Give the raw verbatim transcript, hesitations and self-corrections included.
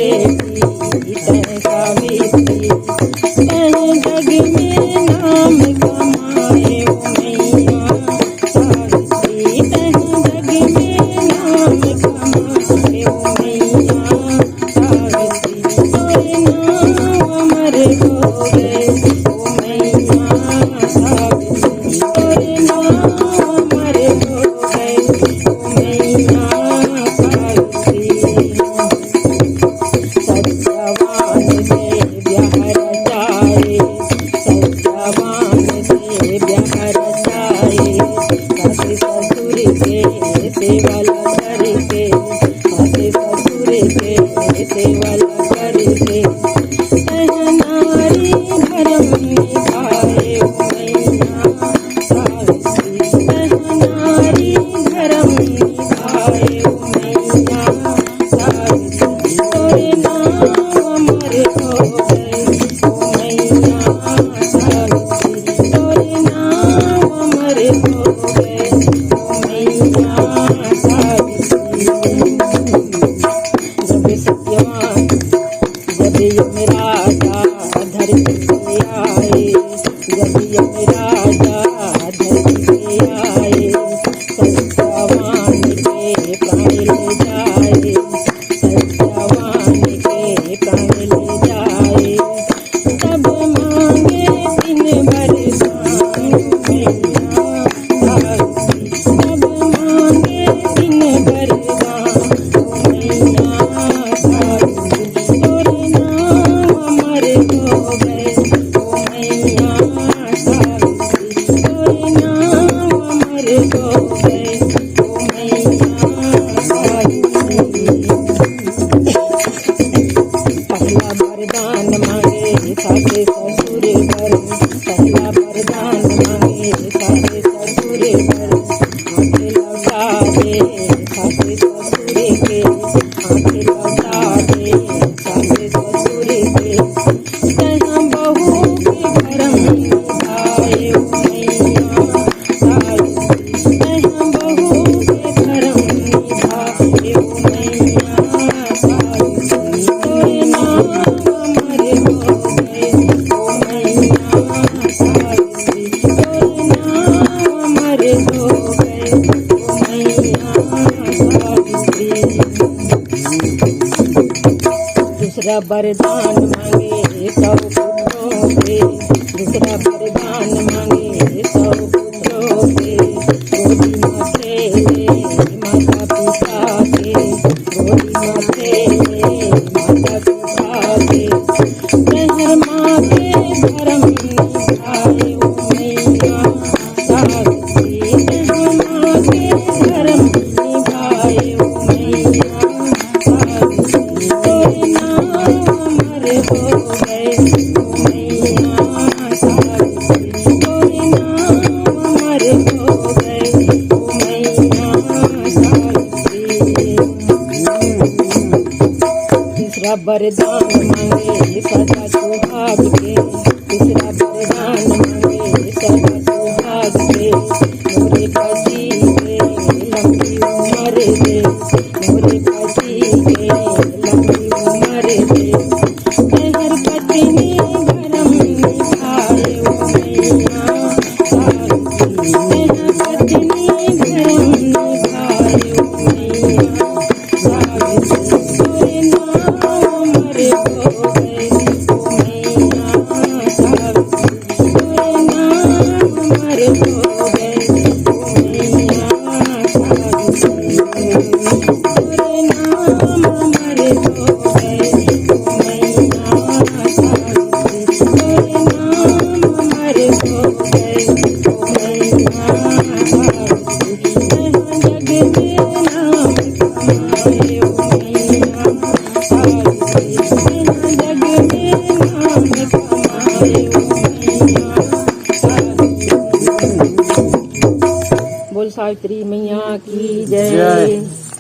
सावित्री, तैं सावित्री, तैं जग में नाम कमाए ओ मैया। सावित्री, तैं जग में नाम कमाए ओ मैया। सावित्री, तोरे नाम अमर हो गए ओ मैया। सावित्री, तोरे नाम अमर हो गए ओ मैया। सावित्री, सत्यवान से ब्याह रचाए, सत्यवान से ब्याह रचाए, सास ससुर के सेवा ला करके, सास ससुर के सेवा ला करके, तैं नारी धर्म निभाए ओ मैया। सावित्री, तैं नारी धर्म निभाए ओ मैया। सावित्री, तोरे नाम अमर हो गए ओ मैया। सावित्री, तोरे नाम अमर हो गए ओ मैया। सावित्री, जब सत्यवान, जब यमराजा धरती पे आए, जब यमराजा धरती पे आए, सत्यवान के प्राण ले जाए, सत्यवान के प्राण ले जाए। तब मांगे तीन वरदान मैया। तब मांगे तीन वरदान ओ मैया। सावित्री, तोरे नाम अमर हो गए ओ मैया। सावित्री, तोरे नाम अमर हो गए ओ मैया। सावित्री, पहला वरदान मांगे सास ससुर बर, पहला वरदान मांगे सास ससुर बर, आंख लौटा दे सास ससुर के, आंख लौटा दे सास ससुर के। तैं बहू के धर्म निभाए ओ मैया। सावित्री, तैं बहू के धर्म निभाए ओ मैया। सावित्री, तोरे नाम अमर हो गए ओ मैया। सावित्री, तोरे नाम अमर हो गए ओ मैया। सावित्री, दूसरा वरदान मांगे सौ पुत्रों से, दूसरा वरदान मांगे सौ पुत्रों से। गोदी में खेले माता पिता के, गोदी में खेले माता पिता के। तैं माँ के धर्म निभाए ओ मैया। सावित्री, तैं माँ के धर्म निभाए ओ मैया। सावित्री, तोरे नाम अमर हो गए ओ मैया। सावित्री, तोरे नाम अमर हो गए ओ मैया। सावित्री, तीसरा वरदान मांगे सदा सुहाग के, तीसरा वरदान मांगे सदा सुहाग के। मोरे पति के लंबी उम्र दे, मोरे पति के लंबी उम्र दे। तैं पत्नी धर्म निभाए ओ मैया। सावित्री, तैं पत्नी धर्म निभाए ओ मैया। सावित्री, तोरे नाम अमर हो गए ओ मैया। सावित्री, तोरे नाम अमर हो गए ओ मैया। सावित्री, तोरे नाम अमर हो गए ओ मैया। सावित्री, तोरे नाम अमर हो गए ओ मैया। सावित्री, जग में नाम कमाए ओ मैया। सावित्री, जग में नाम कमाए ओ मैया। सावित्री। बोल सावित्री मैया की जय। जय।